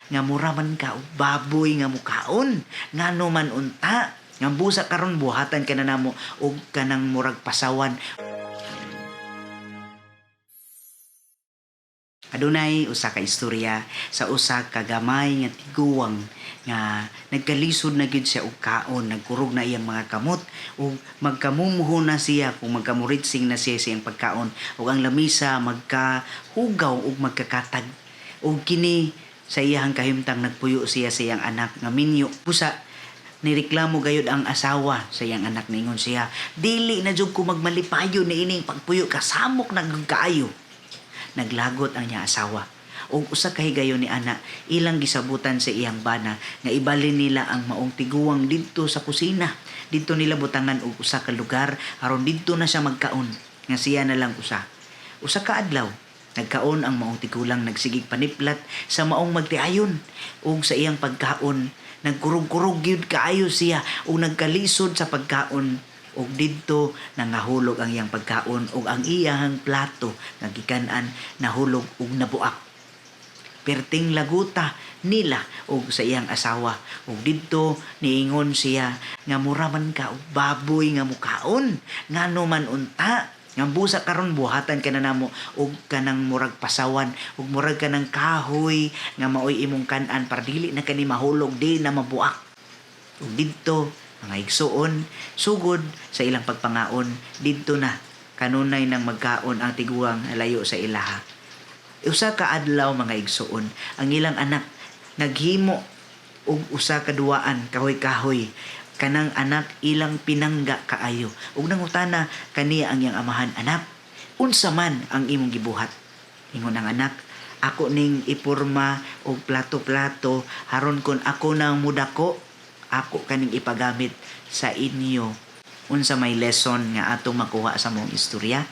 Nga mura man ka og baboy nga mukaon. Ngano man unta nga busa karon buhatan ka na namo og kanang murag pasawan. Adunay usa ka istorya sa usa ka gamay nga tiguwang nga nagkalisod na gyud siya og kaon, nagkurog na iyang mga kamot ug magkamumuho na siya kung magkamuritsing na siya sa iyang pagkaon ug ang lamisa magkahugaw ug magkakatag. Ug kini sa iyang kahimtang, nagpuyo siya sa iyang anak nga minyo. Busa nireklamo gayud ang asawa sa iyang anak. Ningon siya, "Dili na jud ko magmalipayon niining pagpuyo, kasamok na gyud kaayo." Naglagot ang iyang asawa. Ug usa ka higayon ni ana, ilang gisabutan sa iyang bana nga ibalin nila ang maong tiguwang didto sa kusina. Didto nila butangan og usa ka lugar aron didto na siya magkaon, nga siya na lang usa. Usa ka adlaw, nagkaon ang maong tigulang, nagsigig paniplat sa maong magtiayon. Ug sa iyang pagkaon, nagkurog-kurog gyud kaayo siya ug nagkalisod sa pagkaon, ug didto nangahulog ang iyang pagkaon ug ang iyahang plato nga gikan-an nahulog ug nabuak. Perting laguta nila ug sa iyang asawa, ug didto niingon siya nga mura man ka og baboy nga mukaon. Ngano man unta nga busa karon buhatan ka na namo og kanang murag pasawan ug murag kanang kahoy nga maoy imong kan-an para dili na kani mahulog, di na mabuak. Ug didto, mga igsuon, sugod sa ilang pagpangaon, didto na kanunay nang magkaon ang tiguang layo sa ilaha. Usa ka adlaw, mga igsuon, ang ilang anak naghimo og usa ka duwaan kahoy-kahoy. Kanang anak ilang pinangga kaayo. Ug nangutana kaniya ang iyang amahan, "Anak, unsa man ang imong gibuhat?" Ingon ang anak, "Ako ning ipurma og plato-plato aron kon ako nang mudako, ako kaning ipagamit sa inyo." Unsa may lesson nga atong makuha sa maong istorya?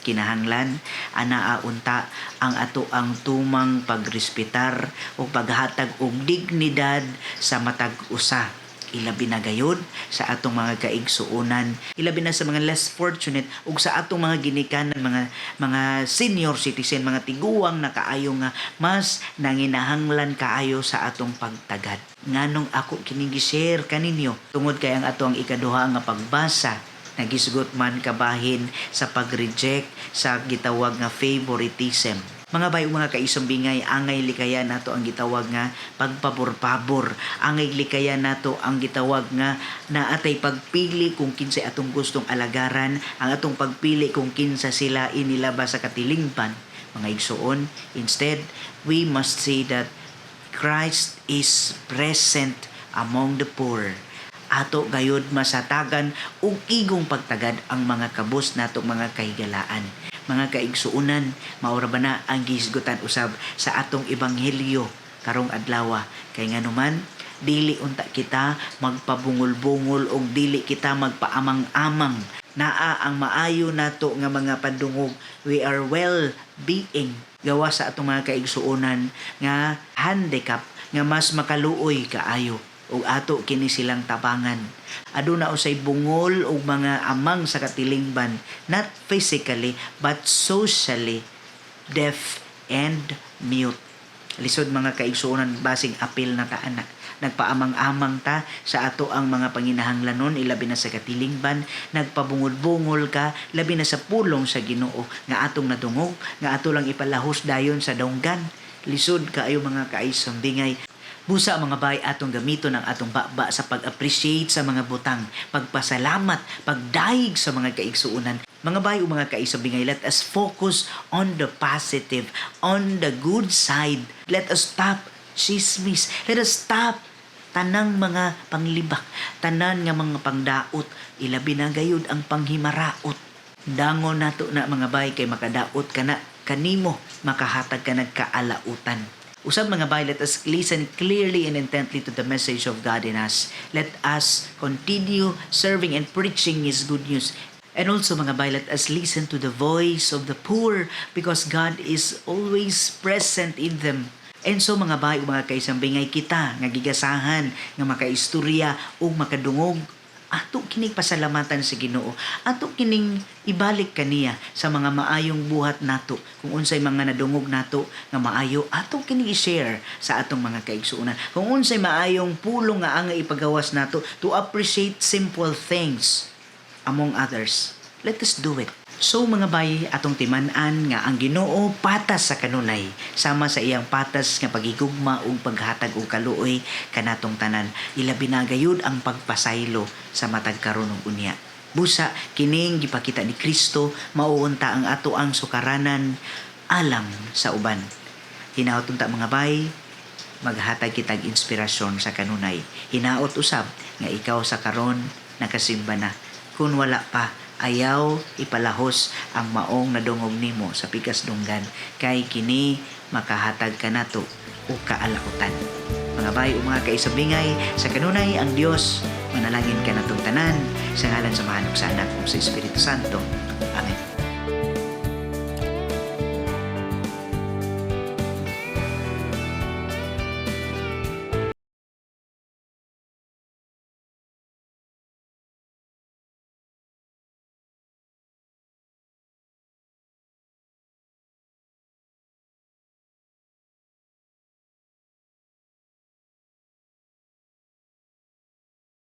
Kinahanglan anaa unta ang ato ang tumang pagrespetar o paghatag og dignidad sa matag usa, ilabi na gayud sa atong mga kaigsuonan, ilabi na sa mga less fortunate ug sa atong mga ginikanan, mga senior citizen, mga tiguang na kaayo nga mas nanginahanglan kaayo sa atong pagtagad. Nganong ako kini gi-share kaninyo? Tungod kay ang ato ang ikaduha nga pagbasa nagisgot man kabahin sa pag-reject sa gitawag nga favoritism. Mga bay, mga kaisumbingay, angay likayan nato ang gitawag nga pagpabor-pabor. Angay likayan nato ang gitawag nga naatay pagpili kung kinsay atong gustong alagaran, ang atong pagpili kung kinsa sila inilabas sa katilingban. Mga igsuon, instead, we must see that Christ is present among the poor. Ato gayud masatagan og igong pagtagad ang mga kabus natong mga kahigalaan. Mga kaigsuonan, maura ba na ang gihisgutan usab sa atong ebanghelyo karong adlaw? Kay nganuman, dili unta kita magpabungol-bungol og dili kita magpaamang-amang. Naa ang maayo nato nga mga pandungog. We are well being gawa sa atong mga kaigsuonan nga handicap nga mas makaluoy kaayo ug ato kini silang tabangan. Aduna usay bungol og mga amang sa katilingban, not physically but socially deaf and mute. Lisod, mga kaigsuonan, basing apil na ta ana. Nagpaamang-amang ta sa ato ang mga panginahanglanon, ilabi na sa katilingban, nagpabungol-bungol ka, labi na sa pulong sa Ginoo nga atong nadungog, nga ato lang ipalahos dayon sa dunggan. Lisod kaayo, mga kaisambingay. Busa, mga bay, atong gamiton ang atong baba sa pag-appreciate sa mga butang, pagpasalamat, pagdayeg sa mga kaigsuonan. Mga bay o mga kaisambingay, let us focus on the positive, on the good side. Let us stop chismis. Let us stop tanang mga panglibak, tanan nga mga pangdaot, ilabi na gayud ang panghimaraot. Dangon nato na, mga bay, kay makadaot ka na kanimo, makahatag ka nagkaalautan. Usab, mga bay, let us listen clearly and intently to the message of God in us. Let us continue serving and preaching His good news. And also, mga bay, let us listen to the voice of the poor because God is always present in them. And so, mga bay, mga kaisambingay, kita nga gigasahan nga makaistorya ug makadungog Ato kining pasalamatan sa Ginoo. Ato kining ibalik kaniya sa mga maayong buhat nato. Kung unsay mga nadungog nato nga maayo, ato kining i-share sa atong mga kaigsuonan. Kung unsay maayong pulong nga angay ipagawas nato to appreciate simple things among others. Let us do it. So, mga bay, atong timan-an nga ang Ginoo patas sa kanunay sama sa iyang patas nga pagigugma ug paghatag og kaluoy kanatong tanan, ilabi na gayud ang pagpasaylo sa matag karon ug unya. Busa kining gipakita ni Kristo, mao unta ang ato ang sukaranan alang sa uban. Hinaot unta, mga bay, maghatag kitag inspirasyon sa kanunay. Hinaot usab nga ikaw sa karon nakasimba na. Kung wala pa, ayaw ipalahos ang maong nadungog nimo sa pikas dunggan kay kini makahatag kanato og kaalautan. Mga bay o mga kaisabingay, sa kanunay ang Dios manalangin kanatong tanan sa ngalan sa Amahan ug sa Anak ug sa Espiritu Santo. Amen.